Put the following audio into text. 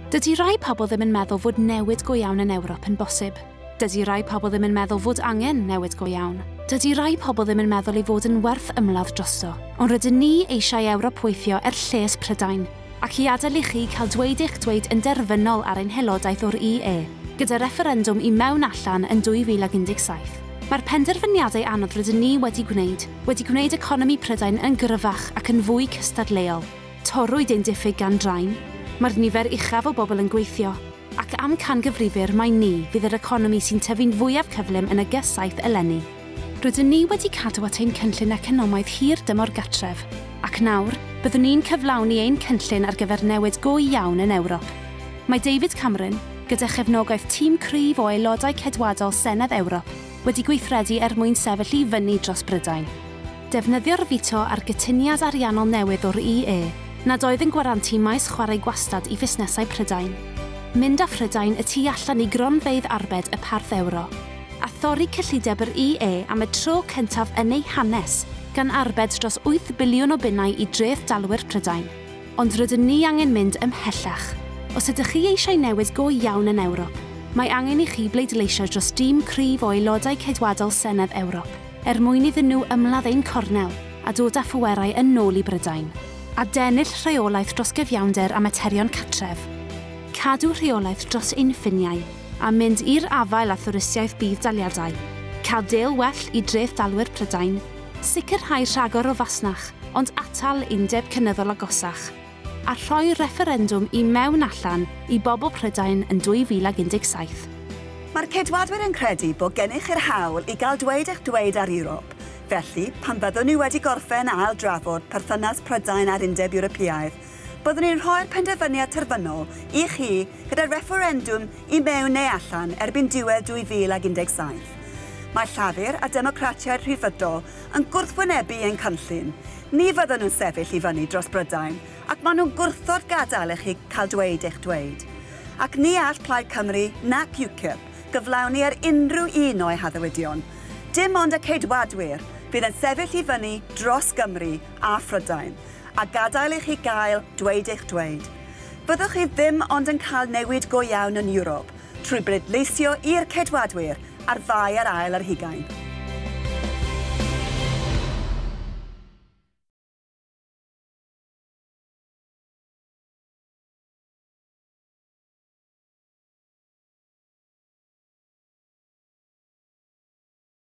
Dydy rai pobl ddim yn meddwl fod newid go iawn yn Ewrop yn bosib. Dydy rai pobl ddim yn meddwl fod angen newid go iawn. Dydy rai pobl ddim yn meddwl ei fod yn werth ymladd drosto. Ond rydyn ni eisiau Ewrop weithio er lles Prydain, ac i adael i chi cael dweud eich dweud yn derfynol ar ein haelodaeth o'r UE, gyda refferendwm i mewn allan yn 2017. Mae'r penderfyniadau anodd rydyn ni wedi gwneud, wedi gwneud economi Prydain yn gryfach ac yn fwy cystadleuol. Torrwyd ein diffyg gan draen. Mae'r nifer uchaf o bobl yn gweithio, ac amcangyfrifir mai ni fydd yr economi sy'n tyfu'n fwyaf cyflym yn y G7 eleni. Rydyn ni wedi cadw at ein cynllun economaidd hir dymor gartref, ac nawr, byddwn ni'n cyflawni ein cynllun ar gyfer newid go iawn yn Ewrop. Mae David Cameron, gyda chefnogaeth tîm cryf o aelodau Ceidwadol Senedd Ewrop, wedi gweithredu er mwyn sefyll i fyny dros Brydain. Defnyddio'r fito ar gytuniad ariannol newydd o'r UE, nad oedd yn gwarantu maes chwarae gwastad i fusnesau Prydain. Mynd â Phrydain y tu allan i gronfeydd arbed y parth ewro, a thorri cyllideb yr UE am y tro cyntaf yn ei hanes, gan arbed dros 8 biliwn o bunnau i dreth dalwyr Prydain. Ond rydyn ni angen mynd ymhellach. Os ydych chi eisiau newid go iawn yn Ewrop, mae angen i chi bleidleisio dros dîm cryf o aelodau Ceidwadol Senedd Ewrop, er mwyn iddyn nhw ymladd ein cornel a dod â phwerau yn ôl i Brydain, a dennill rheolaeth dros gyfiawnder a materion cartref, cadw rheolaeth dros ein ffiniau, a mynd i'r afael â thwristiaeth budd-daliadau, cael deal well i dreth dalwyr Prydain, sicrhau rhagor o fasnach, ond atal undeb cynyddol agosach, a rhoi refferendwm i mewn allan i bobl Prydain yn 2017. Mae'r Ceidwadwyr yn credu bod gennych chi'r hawl i gael dweud eich dweud ar Ewrop. Felly, pan byddwn ni wedi gorffen ail drafod perthynas Prydain a'r Undeb Ewropeaidd, byddwn ni'n rhoi'r penderfyniad terfynol i chi gyda refferendwm i mewn neu allan erbyn diwedd 2017. Mae Llafur a Democratiaid Rhyddfrydol yn gwrthwynebu ein cynllun. Ni fydden nhw'n sefyll i fyny dros Brydain, ac maen nhw'n gwrthod gadael i chi cael dweud eich dweud. Ac ni all Plaid Cymru nac UKIP gyflawni ar unrhyw un o'i haddewidion. Dim ond y Ceidwadwyr fydd yn sefyll i fyny dros Gymru a Phrydain, a gadael i chi gael dweud eich dweud. Byddwch chi ddim ond yn cael newid go iawn yn Ewrop trwy bleidleisio i'r Ceidwadwyr ar Fai 22.